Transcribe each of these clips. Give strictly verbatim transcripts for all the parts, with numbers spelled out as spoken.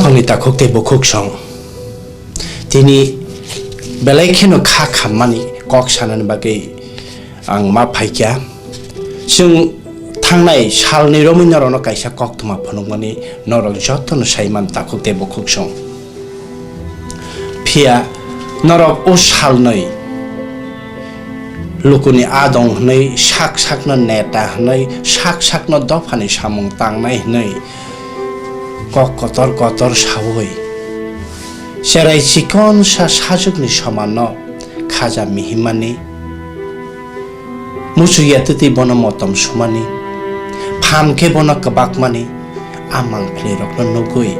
Ani takhuk tei bukhuk song. Tini belai kheno kha khammani kok sanani bagwi ang ma phaikha. Chwng thangnai salni romwi norokno kaisa koktwma phunukmani norok jotono saiman takhuk tei bukhuk song. Phiya norok o salnwi lukuni adong hwnwi, sak sakno neta hwnwi, sak sakno dophani samung tangnai hwnwi kok kotor kotor saui, cherai chikonsa sajwkni somanno khaja mihimani, muchukya twtwi bono motom sumani, phan khe bono kwbakmani, a mangphlirokno nugwi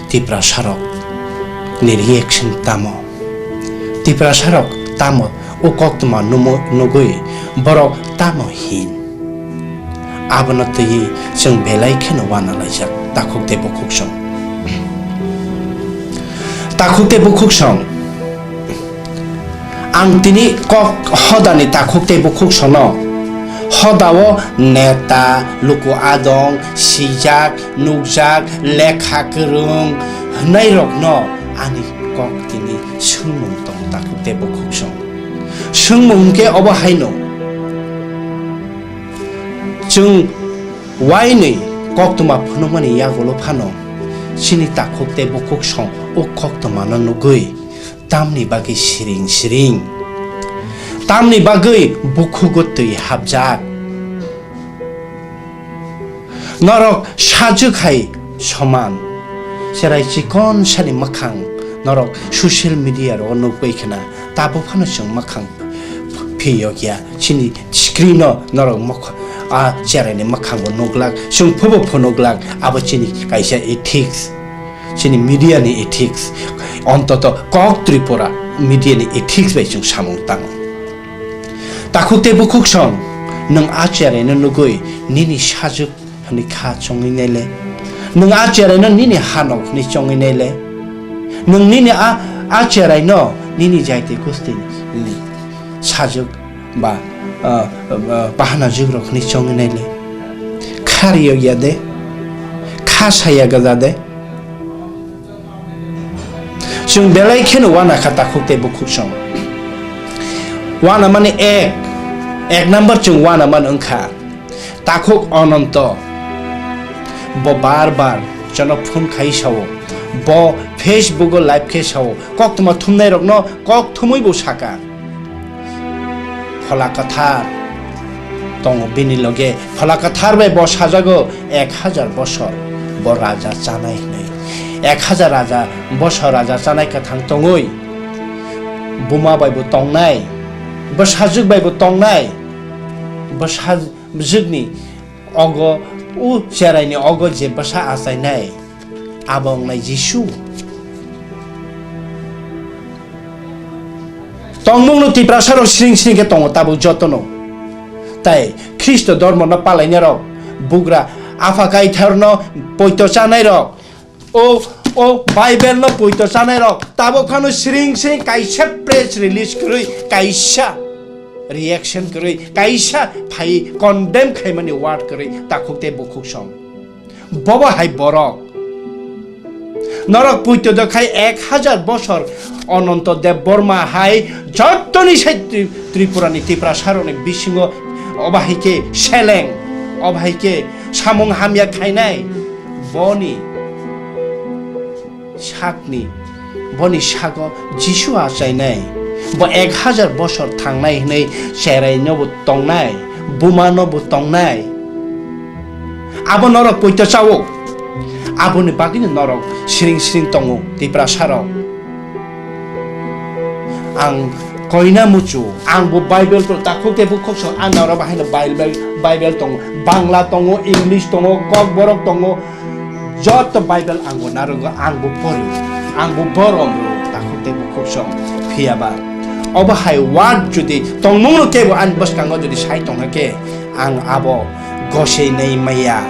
Tiprasarokni reaction tamo? Tiprasarok tamo o koktwma numo-, nugwi borok tamo hin? Abono twiwi chwng belai kheno uanalaijak takhuk tei bukhuk song. Takhuk tei bukhuk song. Ang tini kok hodani takhuk tei bukhuk sono hodao neta, luku adong, sijak, nukjak, lekha kwrwng hwnairokno ani kok tini swngmung tong takhuk tei bukhuk song. Swngmung hwnkhe obo haino, chwng uainwi koktwma phunukmani yagulo phano chini takhuk tei bukhuk song o koktwmano nugwi tamni bagwi siring siring, tamni bagwi bukhugo twi hapjak. Norok sajwk hai soman, cherai chikon sani mwkhang norok social media ro nugwi khna, tabuk phano chwng mwkhang phiyokya, chini screen o norok mokh-, a cheraini mwkhango nuglak, chwng phubo phunuglak, abo chini kaisa ethics, chini media ni ethics, ontoto kok Tripura media ni ethics bai chwng samung tango. Takhuk tei bukhuk song, nwng a cheraino nugwi nini sajwk hwnwi kha chongwi naile? Nwng a cheraino nini hanok hwnwi chongwi naile? Nwng nini a, a cheraino nini jaiti gustini sajwk ba, ah, ah, bahana jwkrok hwnwi chongwi naile? Kha riyok ya de? Kha saya gaja de? Chwng belai kheno uana kha takhuk tei bukhuk song. Uana mani ek, ek number chwng uana man wngkha takhuk Ononto. Bo bar bar jono phone khai sao, bo Facebook o live khe sao, koktwma thumnai rokno kok thumwi bo saka. Phola Kwthar tongo bini loge. Phola Kwthar bai bo sajago ek hajar bosor bo raja chanai hwnwi. Ek hajar raja, bosor raja chanai kwthang tongwi buma bai bo tongnai, bwsajwk bai bo tongnai, bwsajwkni ogo, o cheraini ogo je bwsa achainai, abo wngnai Jisu. Tongmungno Tiprasarok siring siring khe tongo tabuk jotono. Tai Khristo dhormono palainarok, bugra Apha Kaitharno poito chanairok, o, o Bible no poito chanairok tabuk phano siring siring kaisa press release kwrwi, kaisa reaction kwrwi, kaisa phai condemn khaimani word kwrwi takhuk tei bukhuk song. Bobo hai borok. Norok puito do khai ek hajar bosor Ononto Deb Borma hai jottoni sai Tri-, Tripurani Tiprasarokni bisingo obo hai khe seleng, obo hai khe samung hamya khainai. Boni sakni, boni sago Jisu achainai. Bo ek hajar bosor thangnai hwnwi cheraino bo tongnai, bumano bo tongnai. Abo norok poito chao. Aboni bagwino norok siring siring tongo Tiprasarok. Ang koina muchu, ang bo Bible ko takhuk tei bukhuk song, ang norok bahaino Bible, Bible tongo, Bangla tongo, English tongo, Kokborok tongo, joto Bible ang bo narogo, ang bo pori, ang bo borom ro takhuk tei bukhuk song. Phiya ba obo hai word jodi tongmung no kebo ani bwskango jodi sai tongha khe, ang abo gosei nai maya.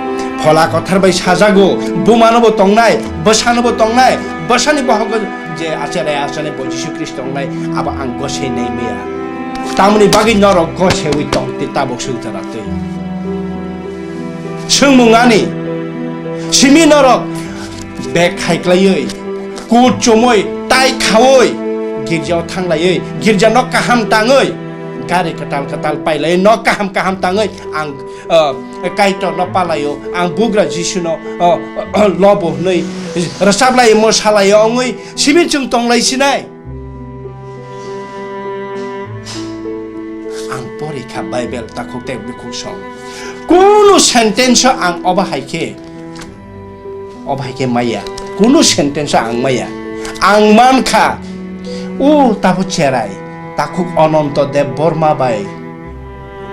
Phola Kothar bai sajago, bumano bo tongnai, bwsano bo tongnai, bwsani bohogo je acharai achane bo Jisu Khristo tongnai, abo ang gosei nai maya. Tamoni bagwi norok gosewi tong tei tabuk swijak twi. Swngmung ani, simi norok bag khaiklaiwi, kut chumui, tai khaui, girjao thanglaiwi, girja nok kaham tangwi, gari kwtal kwtal pailaiwi, nok kaham kaham tangwi ang, uh, Kaitorno palaio, ang bugra Jisuno, uh, lobo hwnwi rwchaplaio, mwsalaio, wngwi simi chwng tonglai sinai. Ang porikha Bible takhuk tei bukhuk song. Kunu sentence-o ang obo hai khe, obo hai khe maya. Kunu sentence-o ang maya. Ang mankha, o tabo cherai, takhuk Ananto Deb Borma bai.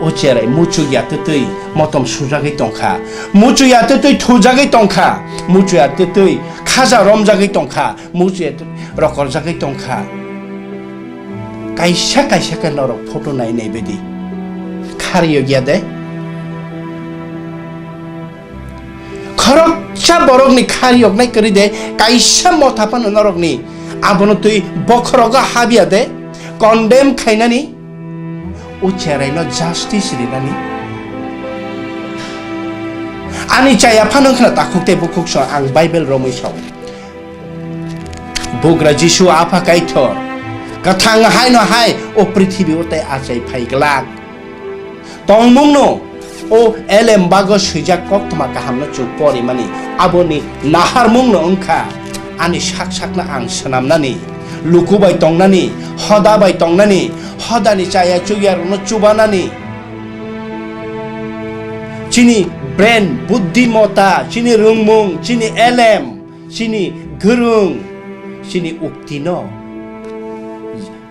O cherai muchuk ya twtwi motom sujagwi tongkha. Muchuk ya twtwi thujagwi tongkha. Muchuk ya twtwi khaja romjagwi tongkha. Muchuk ya twtwi rokorjagwi tongkha. Kaisa kaisa khe norok photo nai nai baidi. Khari yokya de. Khoroksa borokni khari yoknai kwrwi de, kaisa motha phano norokni abono twi bokhorogo habya de, condemn khainani, o cheraino justice rinani. Ani chaya phano khna takhuk tei bukhuk song ang Bible romwi song. Bugra Jisu Apha Kaitor, kwthang haino hai o prithibi o tei achai phai glak. Tongmungno o elem bago swijak koktwma kahamno chwng porimani, aboni naharmungno wngkha ani sak sakno ang swnamnani, luku bai tongnani, hoda bai tongnani, hodani chaya chukyarokno chubanani. Chini brain, buddhimota, chini rwngmung, chini elem, chini gwrwng, chini uktino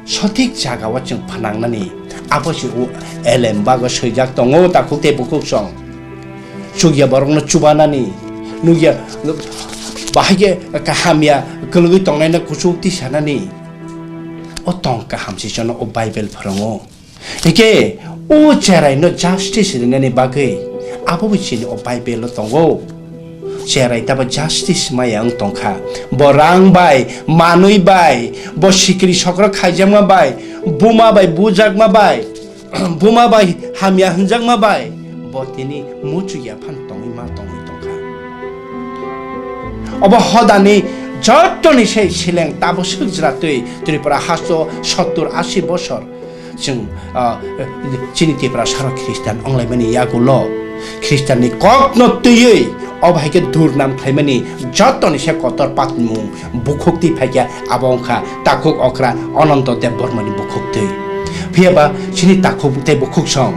sothik jagao chwng phnangnani, abo se o elem bago swijak tongo, takhuk tei bukhuk song. Chukya borokno chubanani, nukya bahai khe kahamya kwlwgwi tongnaino kuchuk tisanani. O tong kaham se chwngno o Bible phwrwngo. Hikhe o cheraino justice rinani bagwi abo bo chini o Bible-o tongo. Cherai tabo justice maya wng tongkha. Bo rang bai, manwi bai, bo sikri sokro khaijakma bai, buma bai bujakma bai, buma bai hamya hwnjakma bai, bo tini muchukya phan tongwi ma tongwi tongkha. Obo hodani jottoni se sileng tabo swk jwra twi Tripura hasto sottur ashi bosor. Chwng, ah, chini Tiprasarok Khristan wnglaimani yagulo Khristanni kokno twiwi obo hai khe durnam khlaimani jottoni se kotor patmung bukhuk twi phaikha, abo wngkha takhuk okra Ananto Debbarmani bukhuk twi. Phiya ba chini takhuk tei bukhuk song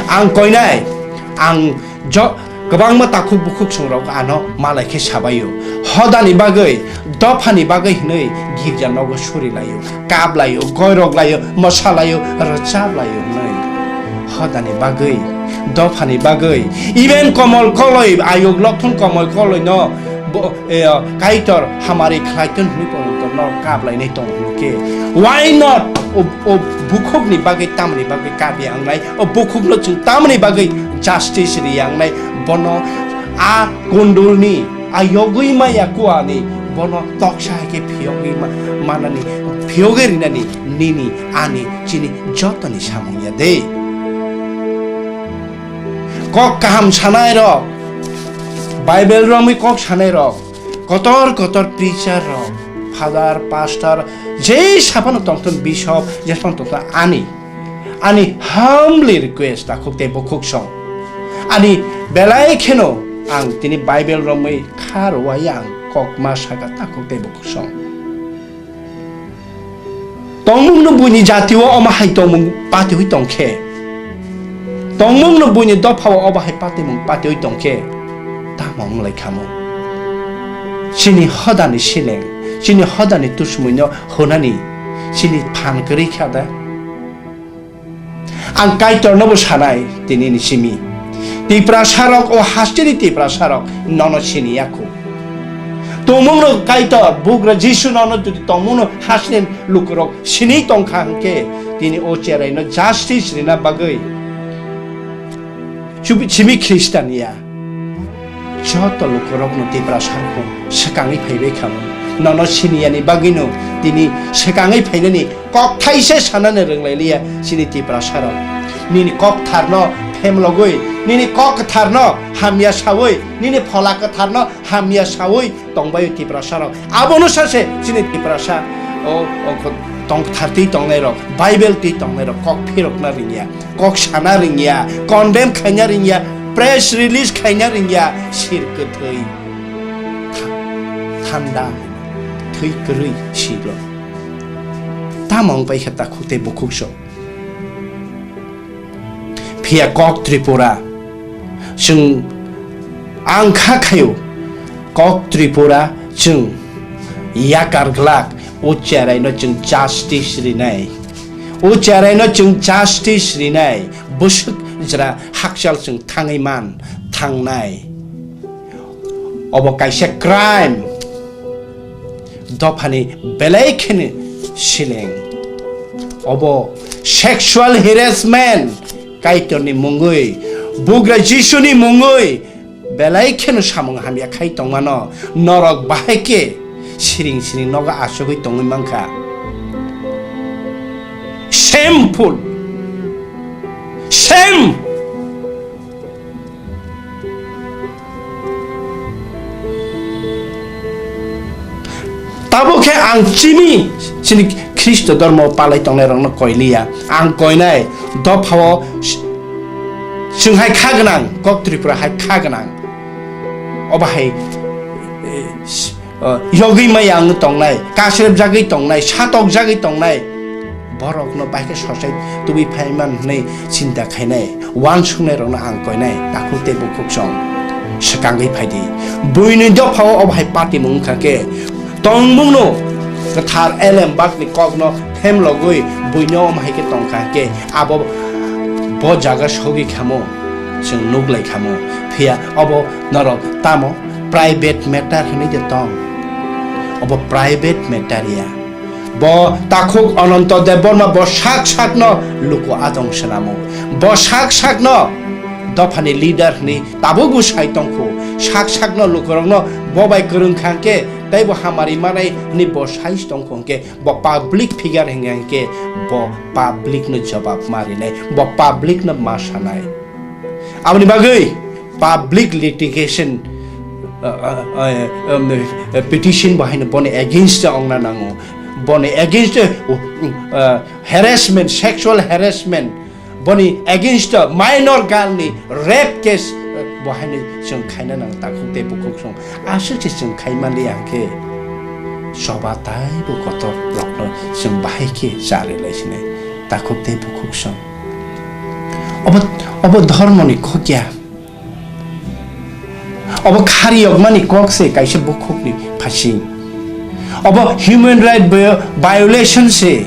ang koinai, ang jo-, kwbangma takhuk bukhuk songrok ano malai khe sabaio. Hodani bagwi, dophani bagwi hwnwi girja nogo surilaio, kaplaio, goirok laio, mwsalaio, rwchap laio hwnwi. Hodani bagwi, dophani bagwi, even Komol Koloi, ayuk Lokthon Komol Koloi no bo, eh, Kaitor hamari khlaiton hwnwi pono norok kaplainai tongo hwnwi khe. Why not? O, o bukhukni bagwi tamni bagwi kabi angnai? O bukhukno chwng tamni bagwi justice ri angnai? Bono a kundulni, a yogwi maya kuani, bono toksa hai khe phiyogwi ma-, manani, phiyogwi rinani nini, ani, chini jotoni samung ya de. Kok kaham sanai rok, Bible romwi kok sanai rok, kotor kotor preacher rok, father, pastor, je saphano tongthun, bishop, je saphano tongthun, ani, ani humbly request, takhuk tei bukhuk song. Ani belai kheno ang tini Bible romwi kha rwaya ang kok ma saka, takhuk tei bukhuk song. Tongmungno buini jatio omo hai tongmung patiwi tongkhe, tongmungno buini dophao obo hai patimung patiwi tongkhe, tamo wnglaikhamung? Chini hodani sileng, chini hodani tusumuino hwnani chini phan kwrwi kha da? Ang Kaitornobo sanai tinini simi. Tiprasarok, o hasteni Tiprasarok nono sini ya kho. Tongmungno Kaitor, bugra Jisu nono jodi tongmungno hasteni lukurok sini tongkha hwnkhe, tini o cheraino justice rina bagwi chubi-, simi Khristan ya. Joto lukurokno Tiprasarokno swkangwi phaibai kha. Nono siniyani bagwino tini swkangwi phainani kokthai se sanani rwnglailiya chini Tiprasarok. Nini koktharno hem logwi, nini kok kwtharno hamya sawi, nini phola kwtharno hamya sawi tongbaio Tiprasarok. Abono sase chini Tiprasa o, o tong-, thartwi tongnairok, Bible twi tongnairok kok phirokna ringya, kok sana ringya, condemn khaina ringya, press release khaina ringya, sir kwthwi tha-, thanda thwi kwrwi siro. Tamo wng pai khe takhuk tei bukhuk sok. Phiya kok Tripura, chwng ang kha khaio, kok Tripura chwng yakar glak, o cherai no chwng justice rinai, o cherai no chwng justice rinai, bwswk jra hakchal chwng thangwi man thangnai. Obo kaisa crime. Dophani belai kheno seleng. Obo sexual harassment, Kaitorni mungwi, Bugra Jisuni mungwi belai kheno samung hamya khai tongmano norok bahai khe siring siring nogo achugwi tongwi mankha. Shameful. Shame. Tabuk khe ang chini, chini Khristo dhormo palai tongnai rokno koiliya. Ang koinai dophao chwng hai kha gwnang, kok Tripura hai kha gwnang. Obo hai, eh, s-, eh, yogwi maya wng tongnai, kasrep jagwi tongnai, satok jagwi tongnai. Borokno bai khe sochai tubui phaiman hwnwi chinta khainai, uansuknairokno ang koinai, takhuk tei bukhuk song swkangwi phaidi. Buini dophao obo hai patimung wngkha khe, tongmungno kwthar elem bakni kokno themlogwi buino omo hai khe tongkha khe, abo bo jaga sogwi khamo, chwng nuklai khamo. Phiya obo norok tamo private matter hwnwi de tong? Obo private matter ya. Bo takhuk Ananto Debbarma bo sak sakno luku ajong swnamo. Bo sak sakno dophani leader hwnwi tabukbo sai tongkhu. Sak sakno lukurokno bo bai kwrwng kha hwnkhe teibo hamari manai hwnwi bo sai tongkhu hwnkhe bo public figure hwnkha hwnkhe bo public no jobab ma rinai, bo public no ma sanai. Aboni bagwi public litigation, uh, uh, uh, um, uh, petition bo haino boni against o ongna nango. Boni against o, uh, harassment, sexual harassment, boni against o minor girl ni rape case, uh, bo haino chwng khaina nango, takhuk tei bukhuk song. Aswk se chwng khai manliya hwnkhe choba taibo kotor rokno chwng bahai khe charwi lai sinai, takhuk tei bukhuk song. Obo, obo dhormoni khokya. Obo khariyokmani kok se kaisa bukhukni phasing. Obo human right vi-, violation se.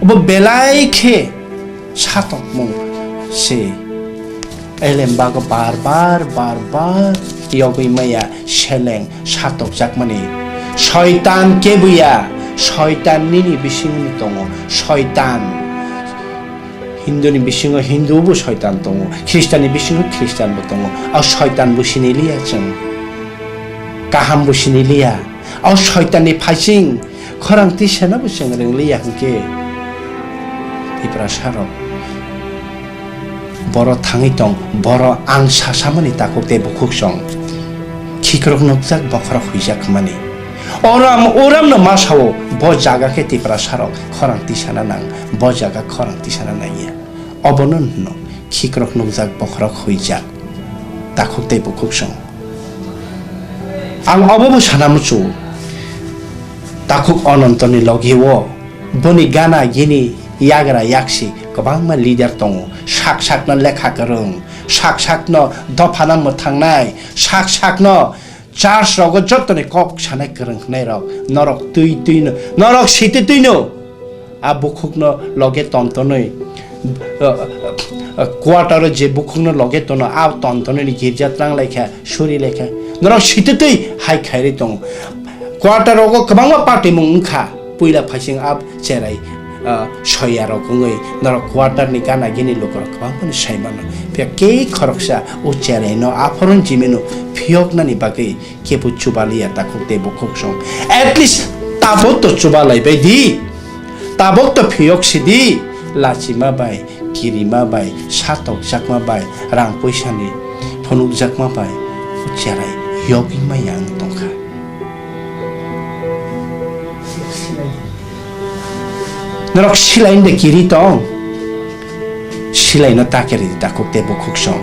Obo belai khe satokmung se. Elem bago bar bar, bar bar yogwi maya seleng satokjakmani. Soitan kebuya, soitan nini bisingni tongo, soitan. Hinduni bisingo Hindu bo soitan tongo, Khristanni bisingo Khristanbo tongo. O soitanbo siniliya chwng. Kahambo siniliya. O soitanni phasing khorang tisanabo chwng rwngliya hwnkhe, Tiprasarok, boro thangwi tong, boro ang sasamani takhuk tei bukhuk song. Khikrok nukjak, bokhorok huijak hwnmani. Oram, oramno ma sao, bo jaga khe Tiprasarok khorang tisana nang, bo jaga khorang tisana nangya. Obono hwno khikrok nukjak, bokhorok huijak, takhuk tei bukhuk song. Ang obobo sana muchungo, takhuk Anantoni logi o boni gana gini yagra yaksi kwbangma leader tongo, sak sakno lekha kwrwng, sak sakno dophano mwthangnai, sak sakno church rogo jottoni kok sanai kwrwng hwnwi rok, norok twi twi no, norok siti twi no, a bukhukno loge tontonwi, uh, uh, quarter o je bukhukno loge tono, a tontonwi girja tlang laikha, suri laikha, norok siti twi hai khairi tongo. Quarter rogo kwbangma party mung wngkha, puila phaising a cherai, ah, soya rok wngwi norok quarter ni gana gini lukurok kwbang phano sai mano. Phiya kei khoroksa o cherai no aphoro jimino phiyoknani bagwi kebo chubaliya takhuk tei bukhuk song. At least tabok to chubalai bai di. Tabok to phiyok si di. Lachima bai kirima bai, satokjakma bai, rang poisani phunukjakma bai, cherai yogwi maya wng tongkha. Norok silai de kiri tong? Silaino ta kiri di takhuk tei bukhuk song.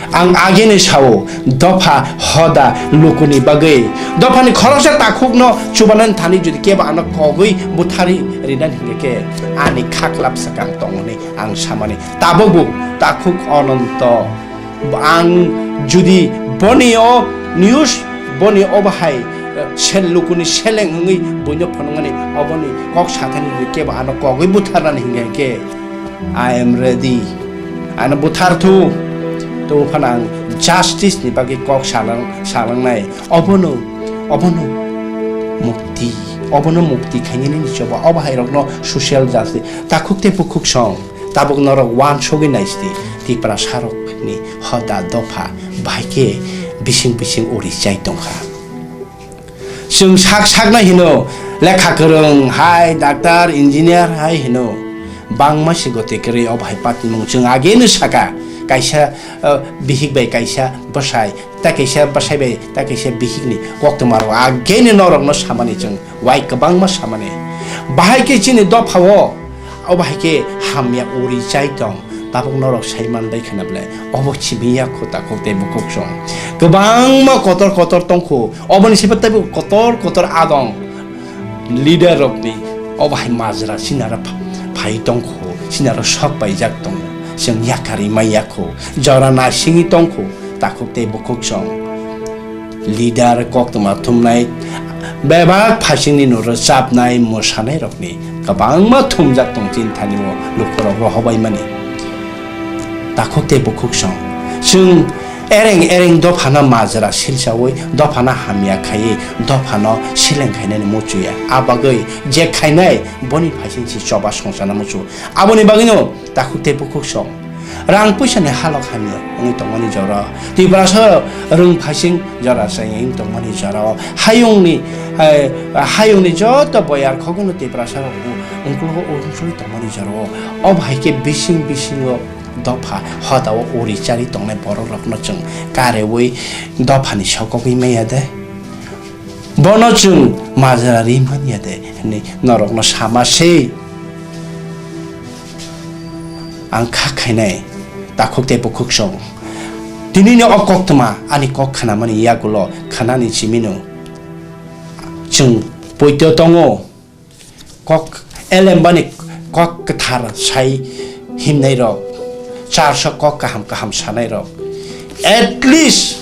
Ang agini sao, dopha hoda lukuni bagwi, dophani khoroksa takhukno chubanani thani jodi kebo ano kogwi buthari rinani hingke khe, ani khaklap sakang tongoni ang samani. Tabukbo takhuk Ononto, ang jodi boni o news, boni o bahai, eh, sel lukuni seleng wngwi buino phunukmani, oboni kok sathani jodi kebo ano kogwi butharnani hingke khe, I am ready. Ano buthar thu. To phano ang justice ni bagwi kok salang, salangnai. Obono, obono mukti, obono mukti khainani ni choba. Obo hai rokno social justice. Takhuk tei bukhuk song. Tabuk norok uansugwi naisti. Tiprasa rokni hoda dopha bahai khe bising bising uri chai tongkha. Chwng sak sakno hino, lekha kwrwng hai, doctor, engineer hai hino. Bangma se gotwi kwrwi obo hai patimung. Chwng ageno saka, kaisa, uh, bihik bai kaisa bwsai, ta kaisa bwsai bai ta kaisa bihikni koktwma rok ageno norokno samani chwng wai kwbangma samani. Bahai khe chini dophao, obo hai khe hamya uri chai tong. Tabuk norok sai man bai khana belai. Obo simi ya kho takhuk tei bukhuk song. Kwbangma kotor kotor tong kho. Oboni saibo teibo kotor kotor adong. Leader rokni obo hai majra sinaro pha-, phai tong kho. Sinaro sok paijak tongo. Chwng yakarwi mai ya kho. Jora nasingwi tong kho. Takhuk tei bukhuk song. Leader koktwma thumnai, bebak phaisingni no rwchapnai, mwsanairokni kwbangma thumjak tong chini thani o lukurok rohobaimani. Takhuk tei bukhuk song, chwng ereng ereng dophano majra silsawi, dophano hamya khaiwi, dophano seleng khainani muchuya. A bagwi je khainai boni phaising si choba songchana muchu. Aboni bagwino takhuk tei bukhuk song. Rang puisa ni halok hamya wngwi tongmani jora. Tiprasa rwng phaising jora se wngwi tongmani jora. Hayung ni, eh, hayung ni joto boyar khogwi no Tiprasa rok bo wngkulugo uansugwi tongmani jora. Obo hai khe bising bisingo dopha hoda o uri chari tongnai borok rok no chwng karewi dopha ni sokogwi maya de. Bono chwng majra ri manya de hinwi norok no sama se. Ang kha khainai, takhuk tei bukhuk song. Tini ni o koktwma ani kok khanamani yagulo khanani chimino. Chwng poito tongo. Kok elembani kok kwthar sai himnai rok. Charso kok kaham kaham sanai rok. At least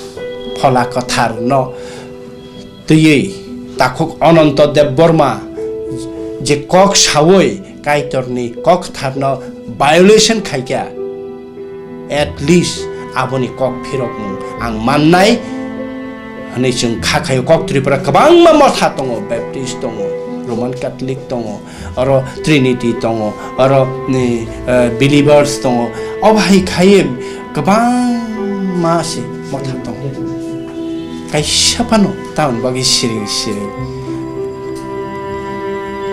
phola kwthar no twiwi takhuk Ononto Debbarma je kok sawi Kaitorni kok tharno violation khaikha, at least aboni kok phirokmung ang mannai hwnwi chwng kha khaio. Kok Tripura kwbangma motha tongo, Baptist tongo, Roman Catholic tongo, oro Trinity tongo, oro ni, eh, Believers tongo. Obo hai khaiwi kwbangma se motha tongo. Kaisa phano tamoni bagwi siri siri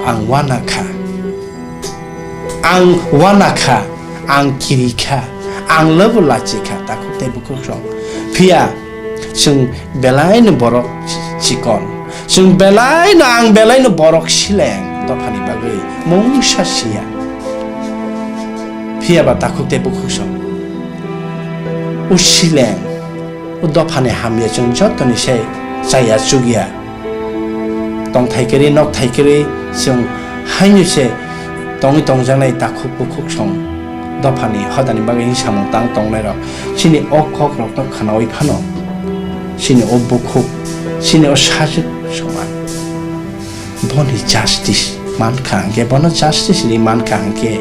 ang uana kha. Ang uana kha, ang kiri kha, ang lobo lachi kha, takhuk tei bukhuk rok. Phiya chwng belai no borok chikon. Chwng belai no, ang belai no borok sileng dophani bagwi mungsa siya. Phiya ba takhuk tei bukhuk song. O sileng, o dophani hamya chwng jotoni se chaya chukya. Tongthai kwrwi, nokthai kwrwi chwng haino se tongwi tongjaknai takhuk bukhuk song dophani hodani bagwi samung tang tongnai rok. Chini o kok rok no khwnawi phano chini o bukhuk, chini o sajwk songma boni justice mankha hwnkhe, bono justice ri mankha hwnkhe,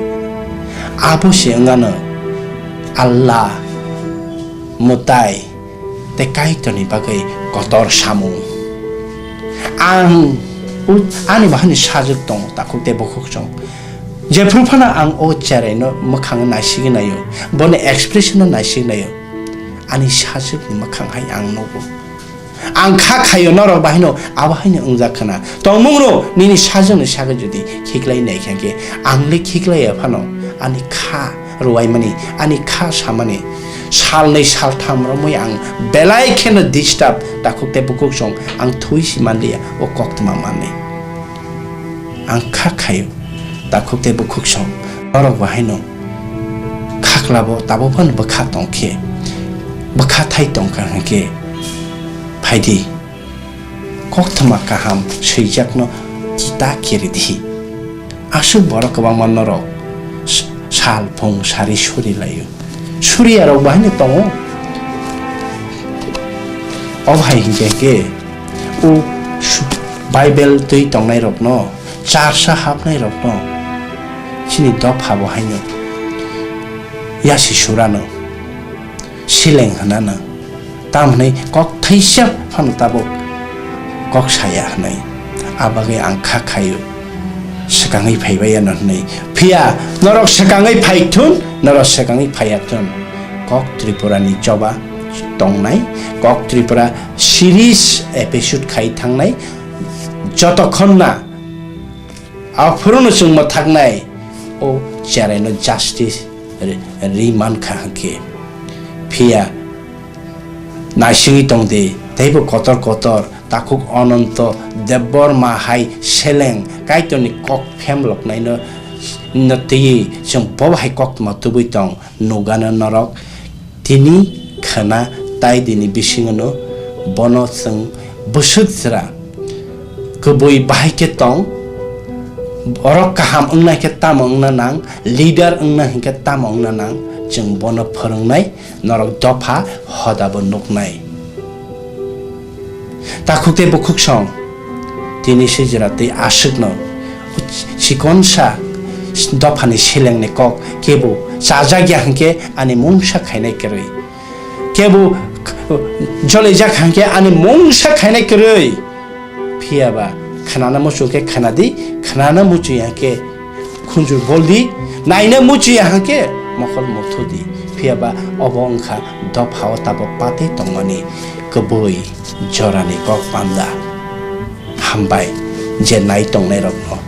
abo se wngano Allah, Mwtai tei Kaitorni bagwi kotor samung. Ang u-, ani bahani sajwk tongo, takhuk tei bukhuk song. Jephru phano ang o cheraino mwkhang naisigwi naio, boni expression no naisigwi naio. Ani sajwkni mwkhang hai ang nugo. Ang kha khaio norok bahaino abo haino wngjak khna. Tongmungno nini sajwkni sagwi jodi khiklai naikha khe, ang le khiklaiya phano ani kha rwuaimani, ani kha samani, salnwi saltham romwi ang belai kheno disturb, takhuk tei bukhuk song ang thwi si manliya o koktwma manwi. Ang kha khaio, takhuk tei bukhuk song, norok bo haino khaklabo tabuk phano bwkha tongkhe, bwkha thai tongkha hinkhe phaidi. Koktwma kaham swijakno kita kiri di. Aswk borok kwbangma norok s-, sal phung sari suri laio. Suriya rok bahai no tongo. Obo hai hinkhe khe o su-, Bible twi tongnai rokno, charsa hapnai rokno, chini dopha bo haino yasi surano, sileng hwnano. Tamo hwnwi kok thaisa phano tabuk kok saya hwnwi. A bagwi ang kha khaio, swkangwi phaibai ano hwnwi. Phiya norok swkangwi phai thun, norok swkangwi phaiya thun. Kok Tripura ni choba tongnai, Kok Tripura series episode khai thangnai, jotokhon na aphuru no chwng mwthaknai, o cherai no justice ri, ri mankha hwnkhe. Phiya naisingwi tongdi, teibo kotor kotor takhuk Ononto Debbarma hai seleng Kaitorni kok phemloknaino, no twiwi chwng bo hai koktwma tubui tong nukgano norok. Tini khwna tai dini bisingono bono chwng bwswk jwra kwbui bahai khe tong, borok kaham wngnai khe tamo wngna nang, leader wngna hinkhe tamo wngna nang, chwng bono phwrwngnai. Norok dopha hodabo nuknai. Takhuk tei bukhuk song, tini swijra tei aswkno chikonsa dophani selengni kok kebo chajak ya hwnkhe ani mungsa khainai kwrwi, kebo jolijak hwnkhe ani mungsa khainai kwrwi. Phiya ba khnana muchung khe khna di, khnana muchung ya khe khunju bol di, naina muchung ya khe mokol muthu di. Phiya ba obo wngkha dopha o tabuk patwi tongmani kwbui jorani kok panda. Hambai je nai tongnai rokno